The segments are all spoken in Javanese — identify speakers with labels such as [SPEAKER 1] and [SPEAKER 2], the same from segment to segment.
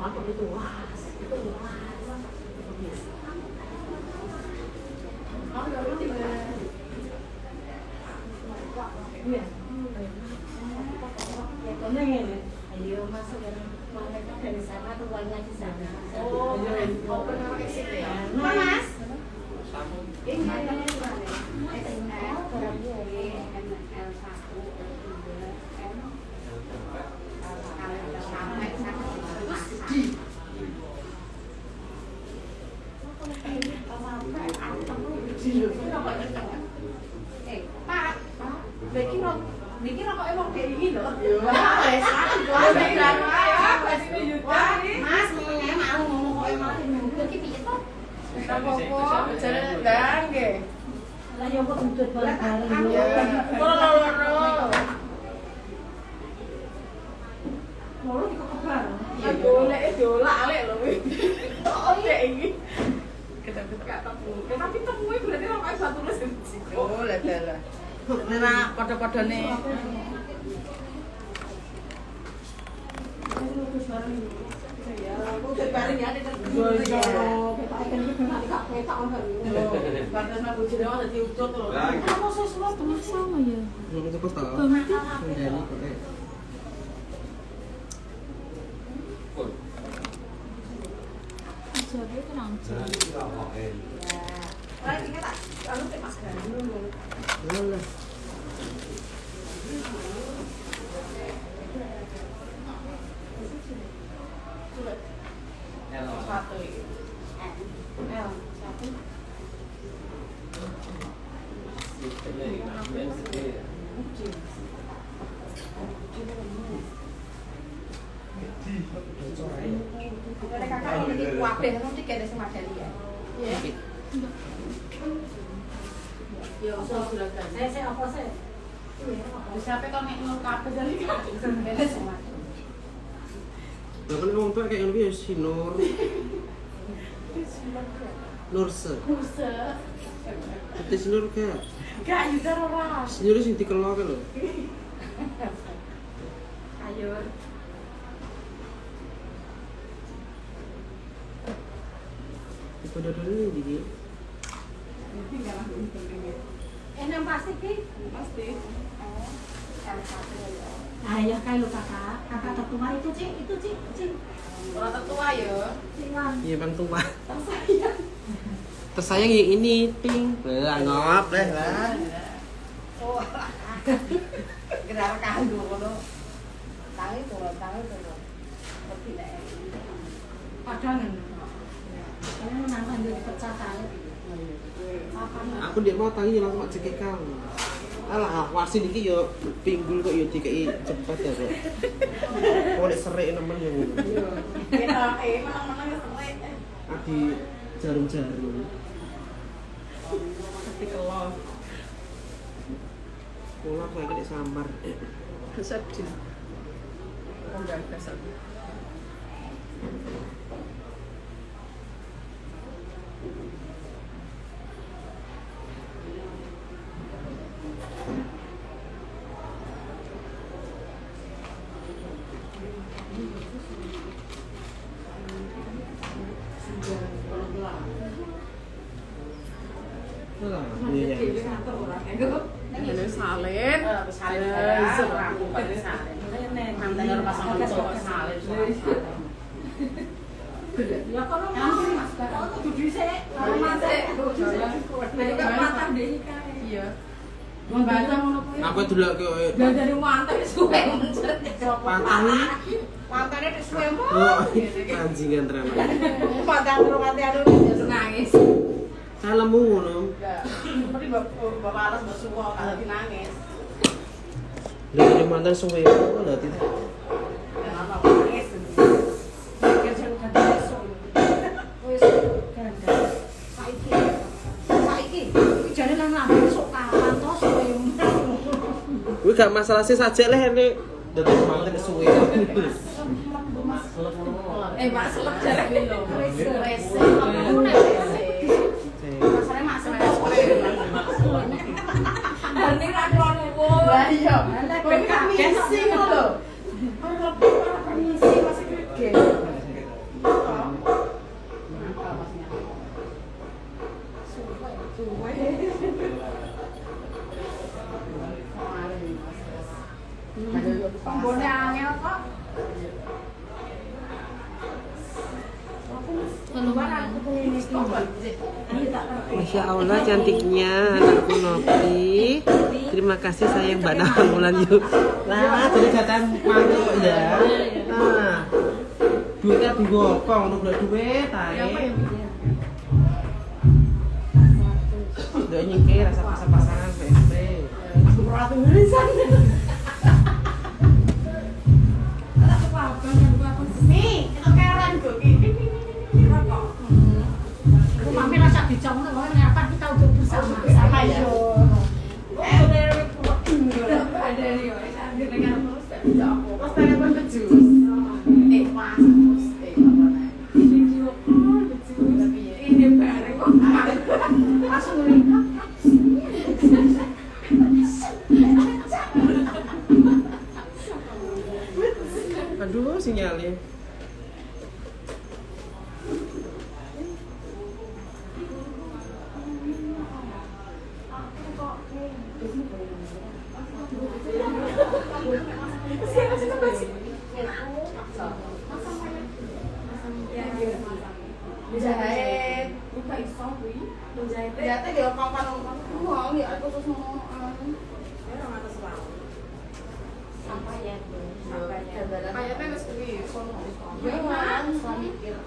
[SPEAKER 1] Aku itu was, itu was. Iya. Pokoknya ngene. Ayo masuk ya. Mereka dari sana keluarnya di sana.
[SPEAKER 2] Oh, oh pernah exit ya.
[SPEAKER 1] Mas.
[SPEAKER 2] Ini
[SPEAKER 1] L M L 1 L 2 M sampai
[SPEAKER 2] terus D.
[SPEAKER 1] Pak, niki rokoke wong dhek iki lho.
[SPEAKER 2] Wes,
[SPEAKER 1] Mas, ngomongnya mau ngomong kok emang iki piye to?
[SPEAKER 2] Apa-apa, jare ndang nggih.
[SPEAKER 1] Lah yo kok udut bareng-bareng.
[SPEAKER 2] Loro-loro.
[SPEAKER 1] Loro dikekebar.
[SPEAKER 2] Ya goleke diolak-alik lho kuwi. Oh, dek iki. Ketok-ketok temu. Tapi temuwe berarti rokoke batu tulis.
[SPEAKER 3] Oh, lah lah. Nek padha-padane.
[SPEAKER 2] Udah bareng ya nek
[SPEAKER 4] Sama ya. Jadi tenang.
[SPEAKER 2] Satu iki.
[SPEAKER 1] L 1.
[SPEAKER 2] Nek kakak iki kabeh mesti kene sing madani ya.
[SPEAKER 1] Iya.
[SPEAKER 2] Ya usah juragan.
[SPEAKER 1] Saya apa sih?
[SPEAKER 2] Wis sampe kok nek ngono kabeh dari kene sing madani.
[SPEAKER 5] Lah kan wong tuwa kayak ngono ya sinur. Nurse.
[SPEAKER 2] Nurse.
[SPEAKER 5] Dadi sinur gak?
[SPEAKER 2] Gak yudar ora.
[SPEAKER 5] Sinur sing dikelok lho.
[SPEAKER 2] Sayur.
[SPEAKER 5] Iku dodol ndi iki?
[SPEAKER 1] Nang pasti ki?
[SPEAKER 2] Pasti. L 1 ya.
[SPEAKER 1] Ayo kae lho kakak, kakak tertua itu Cik, itu Cik, Cik.
[SPEAKER 2] Ora tertua ya.
[SPEAKER 1] Cik Wan.
[SPEAKER 5] Iya bang tua.
[SPEAKER 2] Tersayang.
[SPEAKER 5] Tersayang yang ini ting. Lah ngop leh lah.
[SPEAKER 3] Oh. Gerak kanggo ngono. Tangi turun, tangi turun. Lebih nek.
[SPEAKER 1] Padahal ngono. Kamu nang ndek pecah kae.
[SPEAKER 5] Aku ndek mau tangi langsung mak cekek kang. Alah, wasin iki yo pinggul kok yo dikeki cepet ya kok. Kok nek serik nemen yo ngono.
[SPEAKER 2] Ketoke meneng-meneng ya serik.
[SPEAKER 5] Adi jarum-jarum.
[SPEAKER 2] Tapi kelon.
[SPEAKER 5] Kula saiki nek samar.
[SPEAKER 2] Sedih. Oh, enggak biasa.
[SPEAKER 5] Iya.
[SPEAKER 2] Salin, salin, salin. Salin.
[SPEAKER 1] Ya kono Mas, kono kudu dhisik. Mas.
[SPEAKER 2] Iya. Membaca ngono kuwi.
[SPEAKER 5] Aku delok kowe.
[SPEAKER 2] Dari mantan suwe mencet.
[SPEAKER 5] Pantang iki.
[SPEAKER 3] Mantane wis suwe
[SPEAKER 5] Oh, anjingan tenan.
[SPEAKER 3] Pantang ngrungati anu
[SPEAKER 2] nangis.
[SPEAKER 5] Saya lemu ngono.
[SPEAKER 2] Enggak. Seperti bapak alas mbok suwo kalau nangis.
[SPEAKER 5] Lha dari mantan suwe kok lha tidak.
[SPEAKER 2] Kenapa nangis?
[SPEAKER 1] Mikir sing ganti esuk. Wis ganda. Saiki. Saiki iki jane lah nang esuk kapan to suwe.
[SPEAKER 5] Kuwi gak masalah sih saja leh nek dadi mantan suwe.
[SPEAKER 2] Mak selep jare lho.
[SPEAKER 1] Wis.
[SPEAKER 2] Wis.
[SPEAKER 1] Aku nek
[SPEAKER 2] Masane mak selep. Dene ra krono. Lah iya.
[SPEAKER 1] Lah
[SPEAKER 2] Kowe
[SPEAKER 1] ben
[SPEAKER 2] permisi ngono lho. Ora permisi masih gede. Nggone angel kok.
[SPEAKER 5] Masya Allah cantiknya anakku Nopi. Terima kasih sayang Mbak Nawang Wulan yuk. Lah jadi jatan mantuk ya. Nah, duitnya dinggo apa ngono golek duit ae. Ndek nyingkir rasa pasang-pasangan PSP.
[SPEAKER 2] Nih, itu keren kok iki.
[SPEAKER 1] Aku mami rasa dicong ngono kapan kita udah bersama.
[SPEAKER 2] Bersama ya. Ada nih, sambil dengan terus aku. Pas telepon bejus. Mas, apa nih? Video call bejus. Ini bareng kok.
[SPEAKER 1] Langsung ngene.
[SPEAKER 5] Aduh, sinyalnya.
[SPEAKER 2] Jahit, buka iso kuwi. Jahit. Jahit ya papan wong ya khusus ngono. Ya 200 sih.
[SPEAKER 4] Sampai ya.
[SPEAKER 2] Kayaknya wis kuwi kono. Ya Mas, mikir.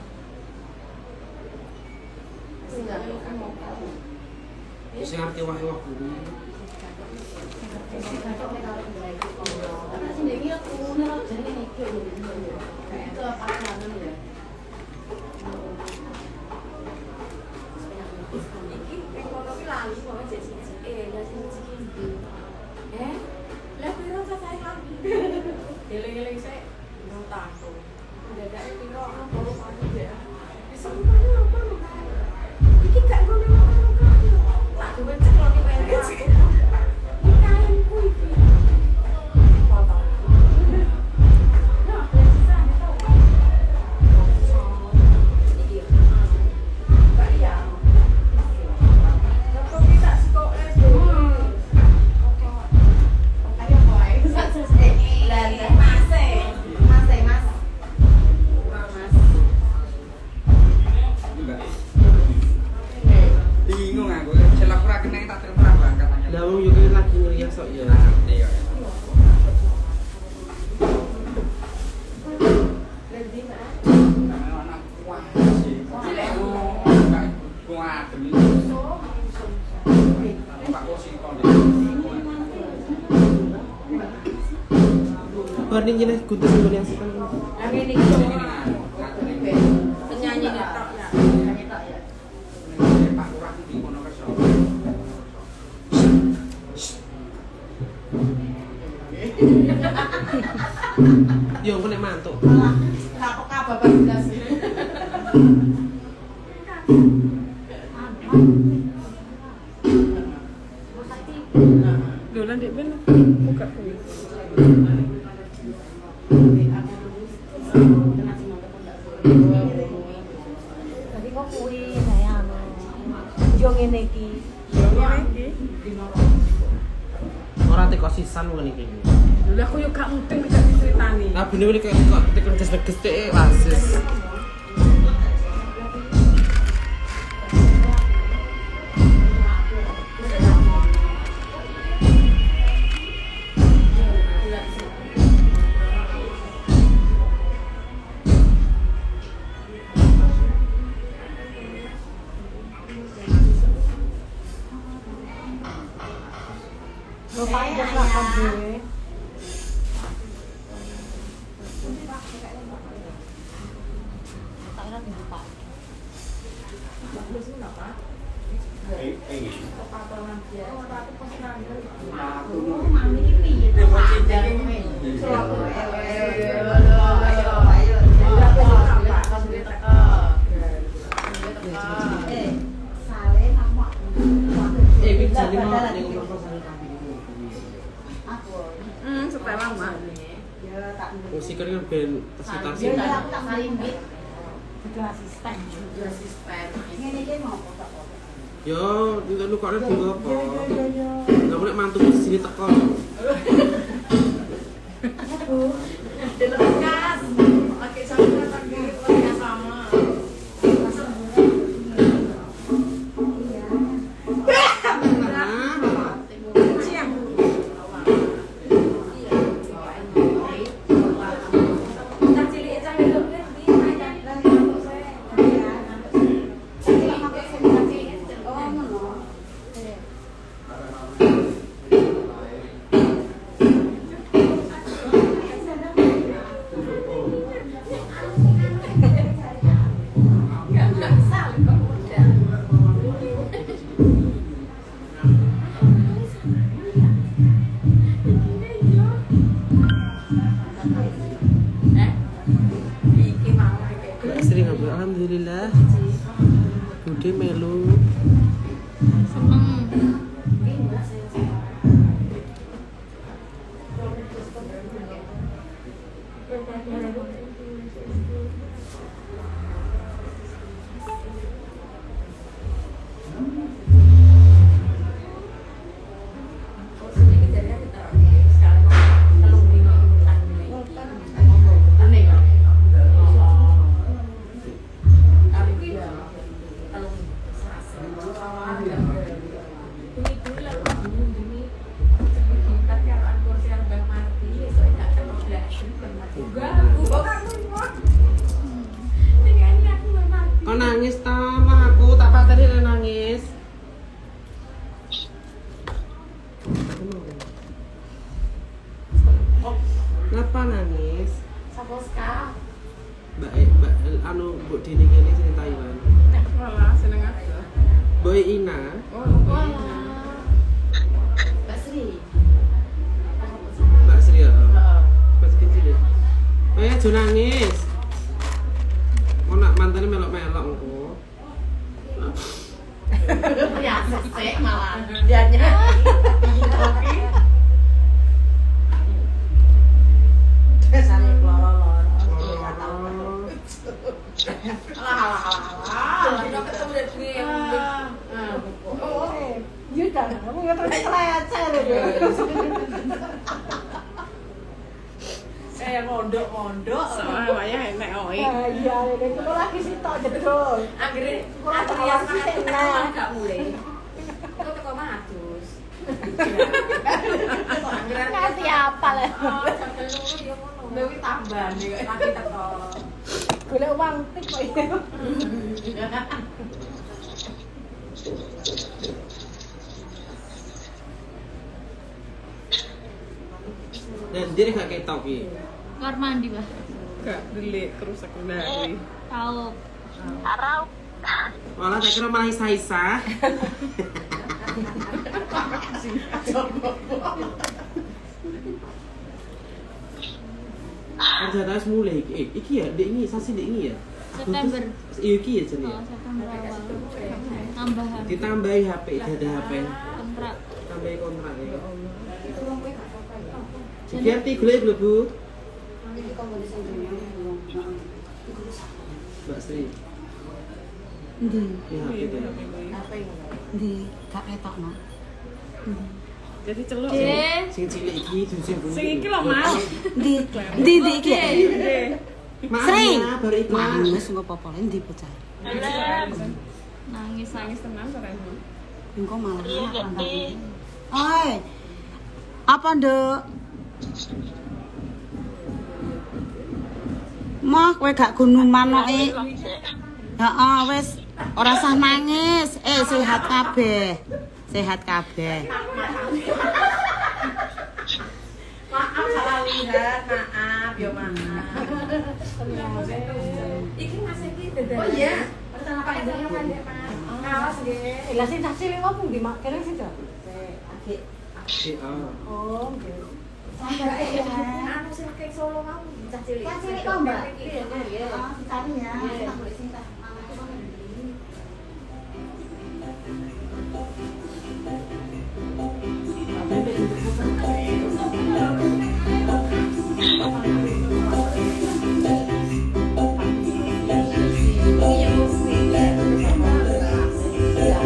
[SPEAKER 5] Sing ngerti wah-wah kuwi.
[SPEAKER 4] Iki ning kono ki lali pokoke jek siji. Lah sing siji ki ndi? Lah piro cacahe lali?
[SPEAKER 2] Eling-eling sik nang aku. Dadake piro ono bolu panu jek. Bisa rupane apa lho kae? Iki gak ngono ngono kae. Tak duwe ceklok iki kae. Iki kainku iki. Foto. Nah, sisane tau.
[SPEAKER 4] Iki ya.
[SPEAKER 2] Gak iya. Lah kok kita sekok les lho.
[SPEAKER 3] Ayo boy. Lah Mas. Mas Mas. Mas.
[SPEAKER 6] Bingung aku, celak ora kena tak telepon ra angkat angkat.
[SPEAKER 5] Lah wong yo ki lagi ngrias sok ya.
[SPEAKER 6] Iya. Anak kuah sih. Wong adem iki. Pak kursi kon.
[SPEAKER 5] Bar ning jeneng guntes nggone asikan.
[SPEAKER 4] Lah ngene iki penyanyi tok ya.
[SPEAKER 3] Penyanyi tok ya.
[SPEAKER 6] Pak Lurah di Wonokerso.
[SPEAKER 5] Yo engko nek mantuk.
[SPEAKER 3] Gak peka bapak jelas.
[SPEAKER 2] Lho lah ndek ben buka kuwi.
[SPEAKER 1] Tadi kok kuwi saya anu. Yo ngene iki.
[SPEAKER 2] Yo ngene iki.
[SPEAKER 5] Ora teko sisan ngene iki.
[SPEAKER 2] Lho aku yo gak mudeng gak diceritani.
[SPEAKER 5] Lah bener iki kok teko neges-neges tek wasis.
[SPEAKER 1] Lho Pak iki lakon dhewe. Tak kira minggu Pak. Mami iki piye to Pak?
[SPEAKER 5] Eh, jane mau ning omah sare kabeh.
[SPEAKER 2] Setelan Mak.
[SPEAKER 5] Musik kan ben sekitar
[SPEAKER 3] Ya
[SPEAKER 5] sini.
[SPEAKER 3] aku tak sarimbit.
[SPEAKER 1] Kudu asisten.
[SPEAKER 3] Kudu asisten.
[SPEAKER 1] Ngene iki mau apa tak apa.
[SPEAKER 5] Yo, lu kok dienggo apa?
[SPEAKER 1] Iya.
[SPEAKER 5] Lah nek mantuku sini teko.
[SPEAKER 2] Dilepas. Pakai sama pakai sama.
[SPEAKER 5] Sering ngobrol, alhamdulillah. Bude melu.
[SPEAKER 4] Seneng.
[SPEAKER 5] Kok nangis ta, mah aku tak pateni nek nangis. Kenapa nangis?
[SPEAKER 2] Saposka.
[SPEAKER 5] Mbak Mbak anu Mbok Dini kene sing Taiwan.
[SPEAKER 2] Walah seneng aku.
[SPEAKER 5] Boy Ina.
[SPEAKER 2] Oh,
[SPEAKER 3] Mbak Sri.
[SPEAKER 5] Mbak Sri ya. Masih kecil ya. Aja nangis. Mau nak mantannya melok-melok engko.
[SPEAKER 3] Ya sesek malah. Dianya. Dasare loro-loro.
[SPEAKER 2] Alah alah alah. Kita ketemu dari duwe.
[SPEAKER 1] Oh, iya dah, kamu ya terus keleceh lho.
[SPEAKER 2] Saya mondok-mondok.
[SPEAKER 7] Soalnya wayah enek oi.
[SPEAKER 1] Iya, ini kulo lagi sitok jedul.
[SPEAKER 4] Anggere
[SPEAKER 1] Kulo tak lagi
[SPEAKER 4] malah gak mulai. Kok teko mah adus.
[SPEAKER 1] Ngerti apa lah.
[SPEAKER 4] Oh, jam 3 ya ngono.
[SPEAKER 2] Lha kuwi tambahane kok.
[SPEAKER 4] Lagi teko.
[SPEAKER 1] Golek uang tip kok ya.
[SPEAKER 5] Dan dia gak ketok iki.
[SPEAKER 4] Kamar mandi, Mbah.
[SPEAKER 7] Gak delik kerusak kendali.
[SPEAKER 4] Tahu.
[SPEAKER 5] Malah tak kira malah isa-isa. Kerja terus mulai iki. Iki ya, dek ini sasi dek ini ya.
[SPEAKER 4] September.
[SPEAKER 5] Iya iki ya jane ya.
[SPEAKER 4] Oh, September awal. Tambah HP.
[SPEAKER 5] Ditambahi HP, ada HP.
[SPEAKER 4] Kontrak.
[SPEAKER 5] Tambahi kontrak ya. Iki arti golek lho, Bu. Mbak Sri.
[SPEAKER 1] Ndi?
[SPEAKER 5] Ya, HP itu.
[SPEAKER 1] Ndi? Gak ketokno.
[SPEAKER 7] Jadi celuk.
[SPEAKER 5] Sing cilik iki sing
[SPEAKER 7] Sing iki lho, Mas.
[SPEAKER 1] Ndi? Ndi ndi iki?
[SPEAKER 5] Maaf
[SPEAKER 1] Sri.
[SPEAKER 5] ya, baru iklan.
[SPEAKER 1] Nangis engko apa-apa ndi bocah.
[SPEAKER 4] Nangis
[SPEAKER 7] Nangis tenan saremu.
[SPEAKER 1] Engko malah enak. Oi. Apa, Nduk? Mah kowe gak gunuman kok. Heeh, wis ora usah nangis. Sehat kabeh. Sehat kabeh.
[SPEAKER 3] Maaf salah lihat, maaf ya maaf.
[SPEAKER 4] Iki Mas iki dadan.
[SPEAKER 3] Oh iya.
[SPEAKER 4] Pakai celana pendek, Mas. Kaos nggih.
[SPEAKER 1] Lah sing cah cilik wae pundi mak kene sing cah.
[SPEAKER 5] Iya.
[SPEAKER 1] Oh, nggih.
[SPEAKER 4] Anu sing kayak Solo mau cah cilik.
[SPEAKER 1] Cah cilik kok, Mbak?
[SPEAKER 4] Iya, iya.
[SPEAKER 1] Oh, dicari ya. Tak golek sing cah lanang iku kok ngendi.
[SPEAKER 3] Iya,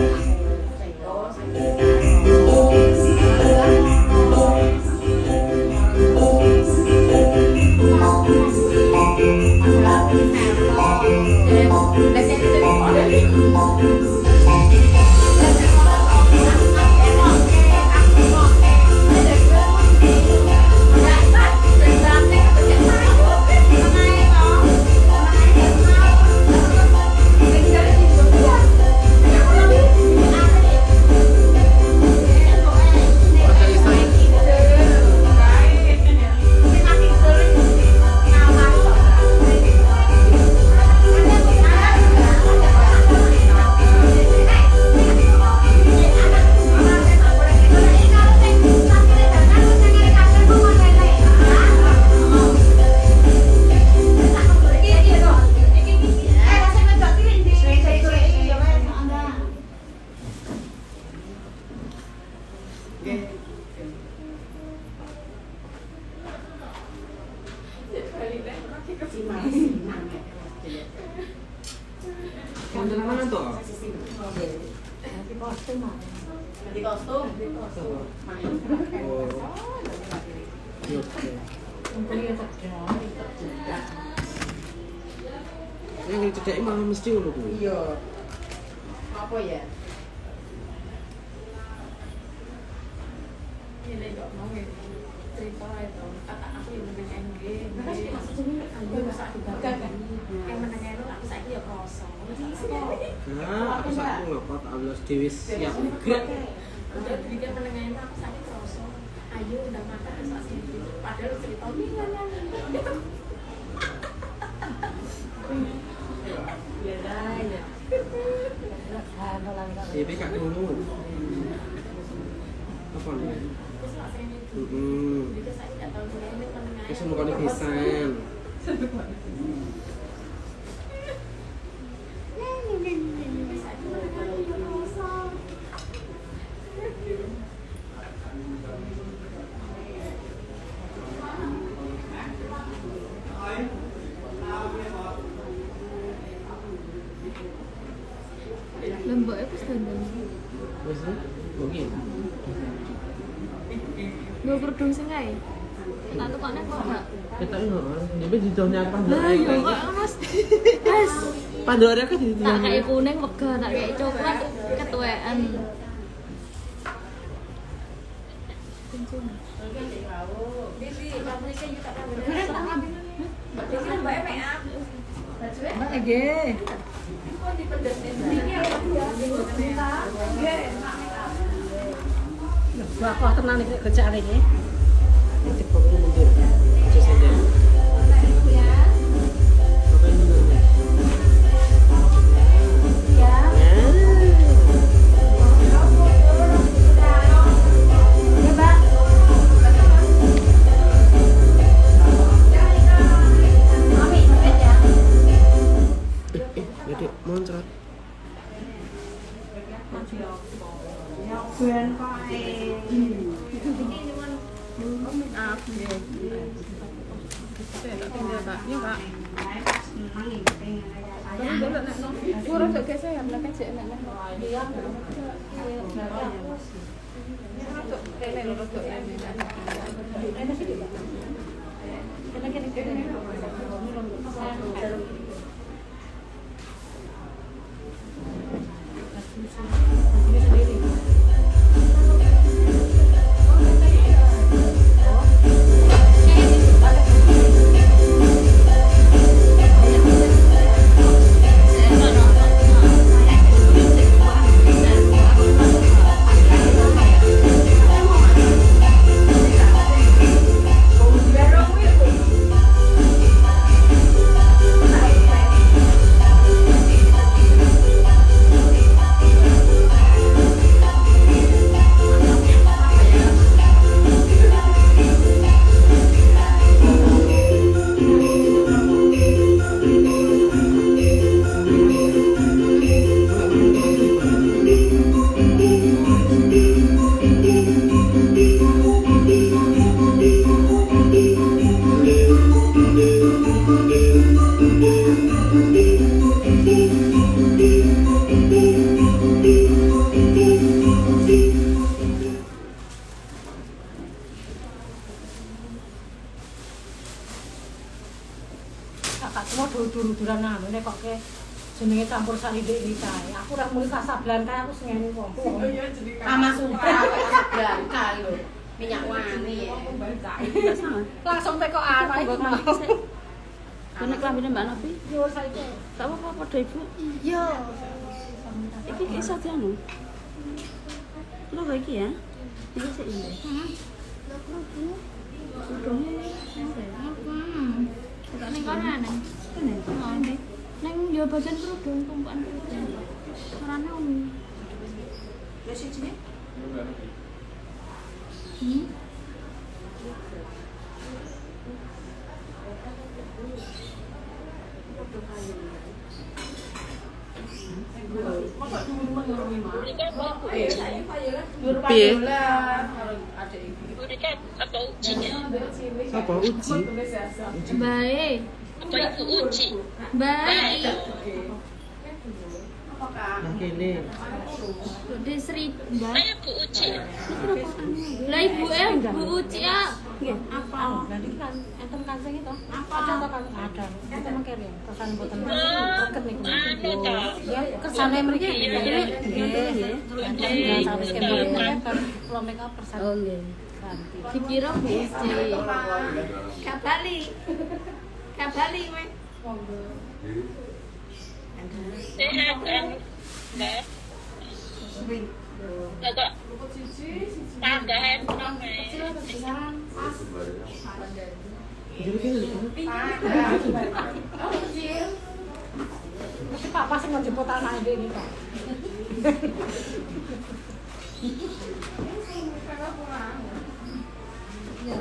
[SPEAKER 5] Nggih. Wonten mana to?
[SPEAKER 1] Ganti kostum.
[SPEAKER 3] Ganti kostum.
[SPEAKER 5] Main. Oh.
[SPEAKER 1] Untungnya cedak.
[SPEAKER 5] Yang cedek malah mesti ngono kuwi.
[SPEAKER 3] Iya. Apa ya?
[SPEAKER 7] Ini kok mau ya cerita itu. Aku yang meneng nggih. Aku sak dibagan. Yang meneng itu aku saiki ya kroso.
[SPEAKER 5] Nah, aku saiki ngapa tak Allah dhewe siap gerak.
[SPEAKER 7] Udah dikira meneng aku saiki kroso. Ayo udah makan sak sini. Padahal cerita ini.
[SPEAKER 1] Ya.
[SPEAKER 5] Iki gak krungu. Apa nih? Wis nukone pisan.
[SPEAKER 4] Lemboke wis dandan.
[SPEAKER 5] Wis, oke.
[SPEAKER 4] Nggo kerudung sing kae. Tak tukokne kok gak.
[SPEAKER 5] Ketok yo, dhewe didone apa
[SPEAKER 4] Lah yo kok Mas. Mas.
[SPEAKER 5] Pandore aku didone.
[SPEAKER 4] Tak kei kuning wegah, tak kei coklat ketuwean.
[SPEAKER 1] Mbak nggih. Lho, kok tenan iki gocekane iki.
[SPEAKER 5] Cepet mundur. Aja sender.
[SPEAKER 1] Ya. Ya, Mbak. Mami, ya.
[SPEAKER 5] Dek, moncrot.
[SPEAKER 1] Ya ben kae.
[SPEAKER 7] Saya tak tinggal, Pak. Iya, Pak.
[SPEAKER 1] Jenenge campur sari ndek iki kae. Aku ora muni Casablanca aku sengene wong.
[SPEAKER 3] Oh iya jenenge Kamasutra Casablanca lho. Minyak wangi.
[SPEAKER 1] Langsung teko arah iku mau.
[SPEAKER 8] Kene klambine Mbak Novi.
[SPEAKER 1] Yo saiki.
[SPEAKER 8] Gak apa-apa padha Ibu.
[SPEAKER 1] Iya.
[SPEAKER 8] Iki iki iso dianu. Lho kok iki ya. Iki sik iki.
[SPEAKER 4] Heeh. Lho kerudung.
[SPEAKER 8] Kerudunge.
[SPEAKER 4] Heeh. Kok ning kono aneh.
[SPEAKER 8] Kene.
[SPEAKER 4] Neng yo bagian kerudung, tumpukan kerudung. Warnane ungu.
[SPEAKER 3] Wis siji.
[SPEAKER 5] Piye?
[SPEAKER 9] Mereka apa Uci ya?
[SPEAKER 5] Sapa Uci?
[SPEAKER 4] Baik.
[SPEAKER 9] Apa Ibu Uci?
[SPEAKER 4] Baik.
[SPEAKER 5] Nah kene.
[SPEAKER 4] Bude Sri, Mbak.
[SPEAKER 9] Saya Bu Uci.
[SPEAKER 4] Lah ibu Bu Uci ya.
[SPEAKER 1] Apa? Nanti kan enten kancing itu. Apa? Ada toh kan? Ada. Itu mengke ya. Kersane mboten reket niku.
[SPEAKER 9] Anu toh.
[SPEAKER 1] Ya kersane mriki.
[SPEAKER 9] Iya.
[SPEAKER 1] Nggih. Nggih. Sampai kene kula make up kersane.
[SPEAKER 8] Oh nggih.
[SPEAKER 1] Ganti.
[SPEAKER 4] Dikira Bu Uci.
[SPEAKER 3] Kabali. Kabali, Mas.
[SPEAKER 9] Sehat kan? Mbak. Lah kok tambahan nomor.
[SPEAKER 1] Mesti papa sing njemput anake iki, Pak. Ya,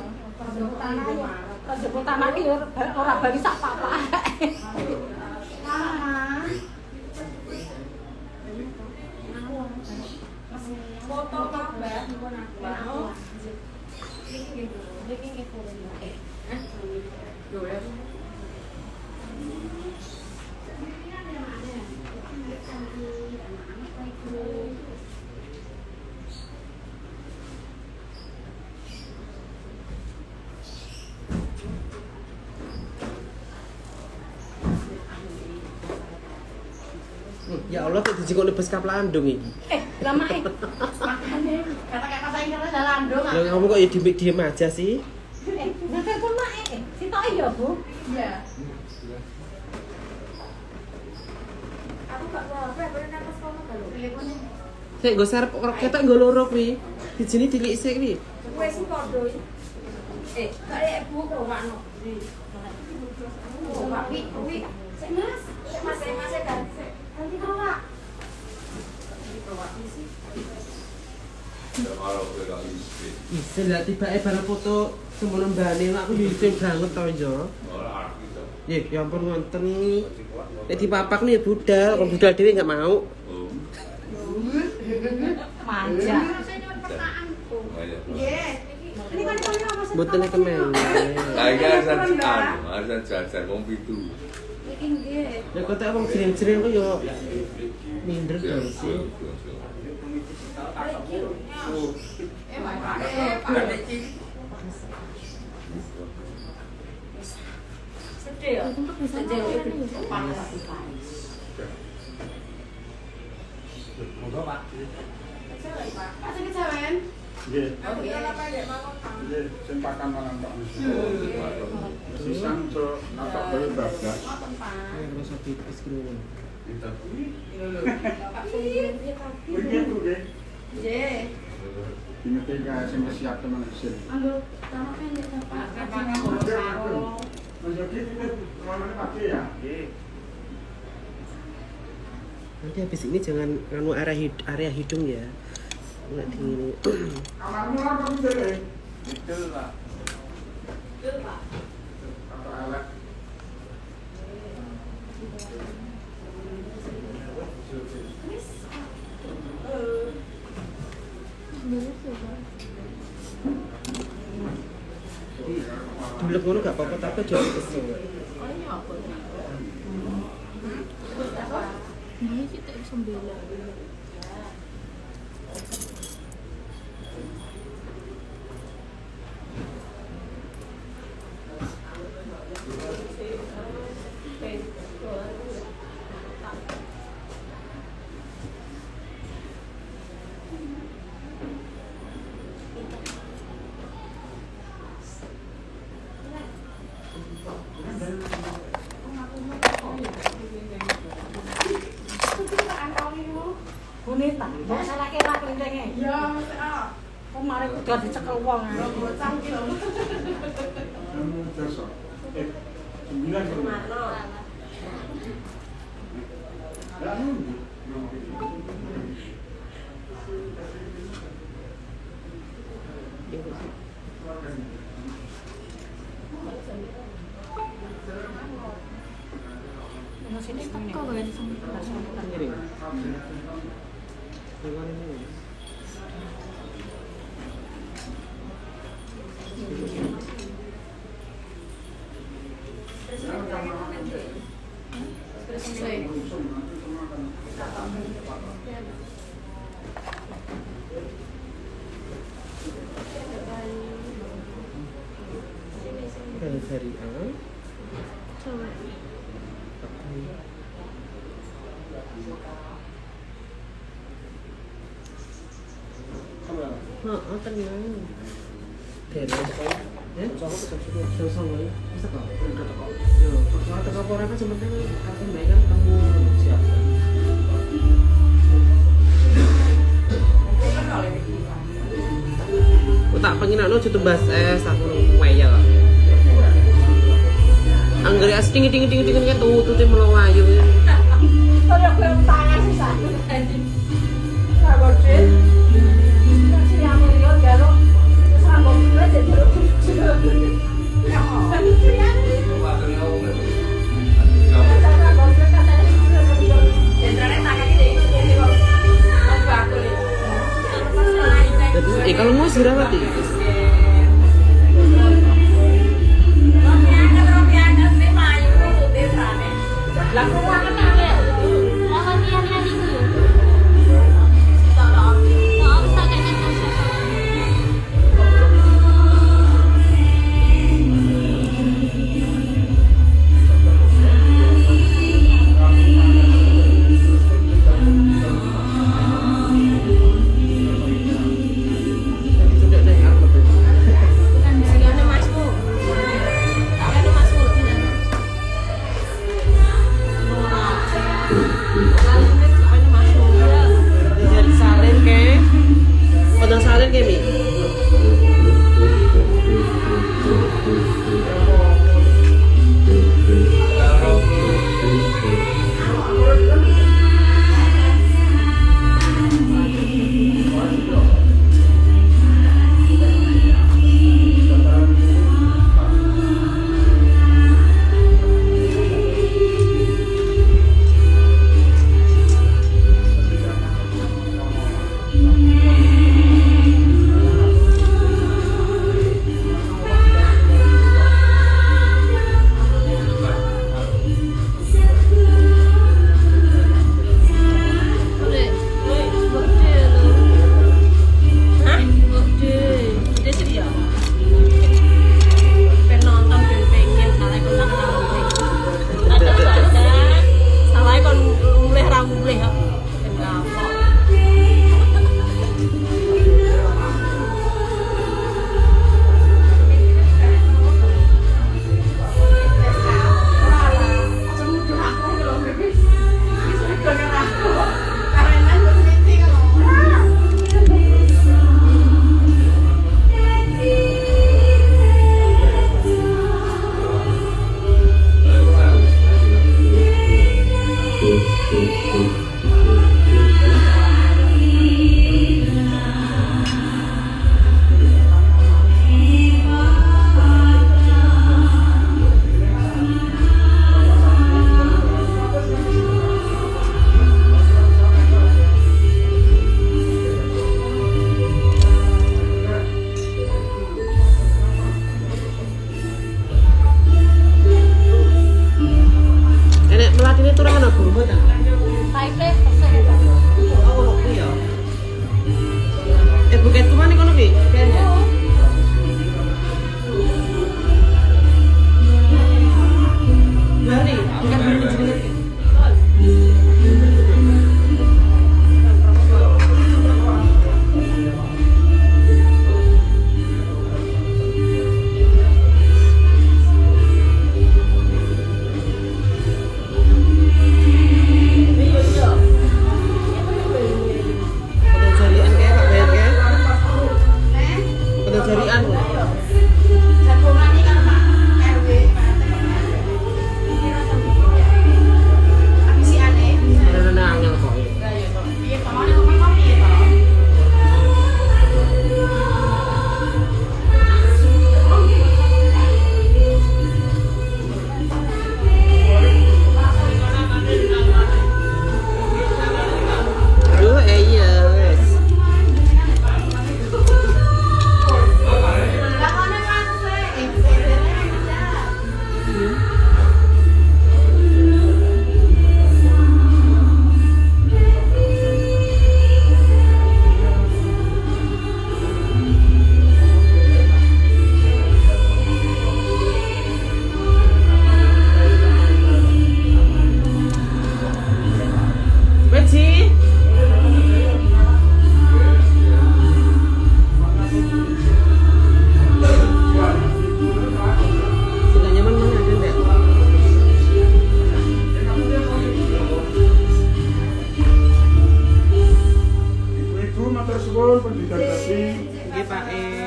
[SPEAKER 1] jemput anak iki ora bali sak papa.
[SPEAKER 2] Foto Pak Mbak, aku.
[SPEAKER 1] Niki nggih purun.
[SPEAKER 5] Ya Allah kok dijikok bus kap landung iki.
[SPEAKER 1] Lah mae. Makane kata-kata saya kira lah landung.
[SPEAKER 5] Lah kamu kok ya diem aja sih?
[SPEAKER 1] Nah telepon mae. Sitoke ya, Bu?
[SPEAKER 2] Iya.
[SPEAKER 4] Aku gak apa-apa, aku nang pas kono gak lho.
[SPEAKER 1] Telepone.
[SPEAKER 5] Sik nggo serep kok ketok nggo loro kuwi. Dijine dilik sik kuwi.
[SPEAKER 4] Kowe sing padha iki. Gak lek Bu kok wakno. Pak wi, wi.
[SPEAKER 1] Sik Mas.
[SPEAKER 4] Sik Mas, Mas ganti sik.
[SPEAKER 1] Ganti kok, Pak.
[SPEAKER 5] Isin lah tibake bareng foto semono mbane aku yo isin banget to yo. Nggih, ya ampun wonten. Nek dipapak nih budal, kok budal dhewe enggak mau.
[SPEAKER 1] Manja. Nggih. Ini kan kono Mas.
[SPEAKER 5] Mboten kemen.
[SPEAKER 10] Lah iki arisan anu, arisan jajan wong pitu.
[SPEAKER 1] Iki nggih.
[SPEAKER 5] Ya kok tak wong jering-jering kok yo minder to sih.
[SPEAKER 4] Sedih ya.
[SPEAKER 6] Monggo, Pak.
[SPEAKER 3] Pak sing kejawen.
[SPEAKER 6] Nggih. Nggih, sing pakan mangan Pak. Sisan so natok kaya bablas.
[SPEAKER 5] Rasa tipis kuwi.
[SPEAKER 6] Nggih, Bu, nggih.
[SPEAKER 3] Nggih.
[SPEAKER 6] Ingat iki sing wis siap temen mesin.
[SPEAKER 4] Anggo tanah pendek ta Pak.
[SPEAKER 6] Mas Yogi, ini pagi ya? Nggih.
[SPEAKER 5] Nanti habis ini jangan nganu area hidung ya. Enggak dingin.
[SPEAKER 6] Kamarmu apa ngene?
[SPEAKER 10] Betul, Pak.
[SPEAKER 3] Betul, Pak.
[SPEAKER 6] Atau elek.
[SPEAKER 5] Dulek ngono gak apa-apa tapi aja kesel.
[SPEAKER 3] Oh iya apa?
[SPEAKER 4] Nah, iki tak iso mbela.
[SPEAKER 1] Bonita, mbok salahke ra klintenge.
[SPEAKER 3] Ya, mesti ah.
[SPEAKER 1] Kok mari kudu dicekel wong.
[SPEAKER 3] Lho bocah iki lho.
[SPEAKER 6] 9
[SPEAKER 4] Teko wae
[SPEAKER 5] Ngiring. Kalau dari A.
[SPEAKER 8] Coba.
[SPEAKER 5] Heeh, tenang. Beres. Ya? Jam 09.00. Wis teko. Yo, soalnya teko apa ora kan sing penting aku mbak kan ketemu siap. Aku tak pengen anu aja tumbas es aku wayel. Anggere es dingin dingin dingin dingin kan tutute mlayu.
[SPEAKER 1] Kaya kowe tangan sih satu. Lah gede. Si Amelia jaluk terus rambut gue jadi
[SPEAKER 5] Kalau mau dirawat iki.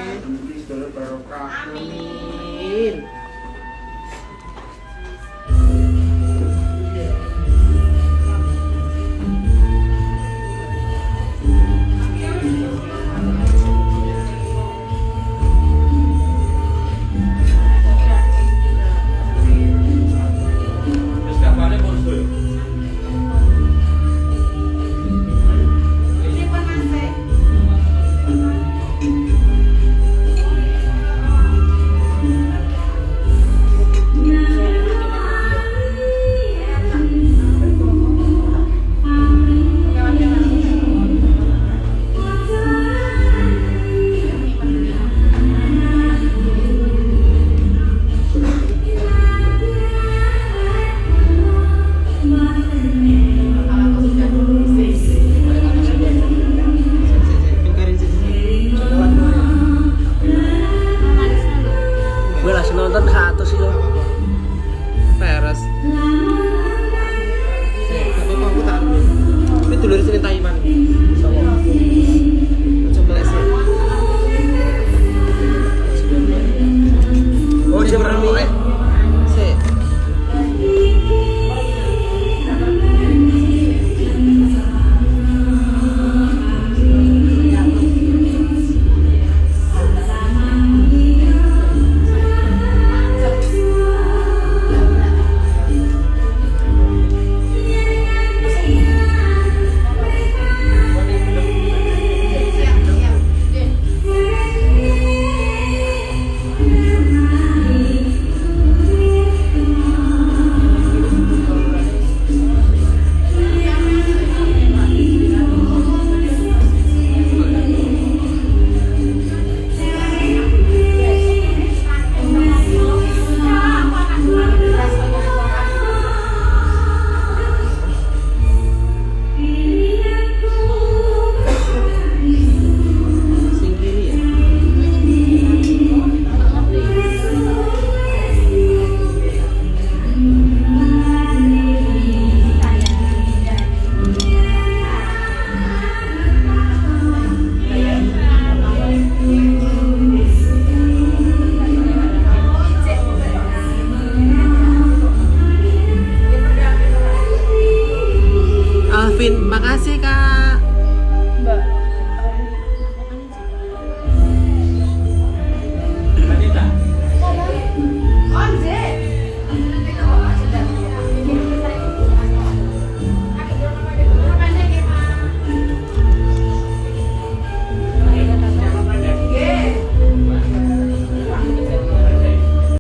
[SPEAKER 5] Nggih.
[SPEAKER 6] Mugi sedaya barokah.
[SPEAKER 5] Amin.